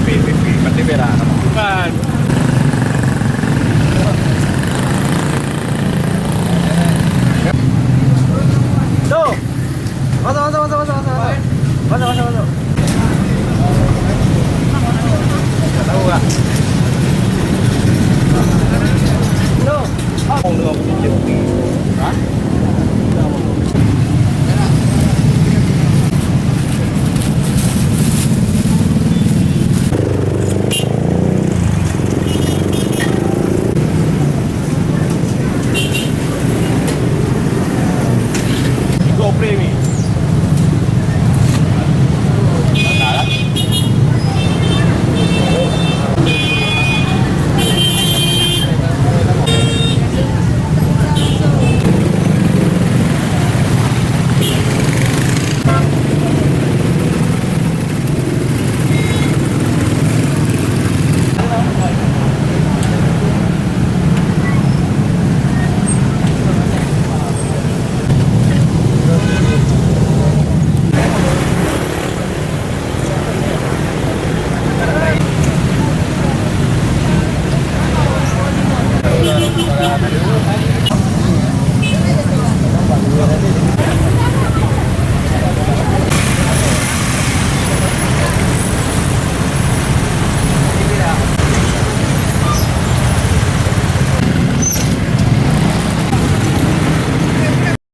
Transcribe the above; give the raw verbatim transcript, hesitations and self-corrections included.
Pi, pi, pi, pati bela. Bukan. Tuh. Masuk, masuk, masuk, masuk, masuk, masuk. Masuk, masuk, masuk. Tak tahu lah. Tuh. Hah? Tiga premi.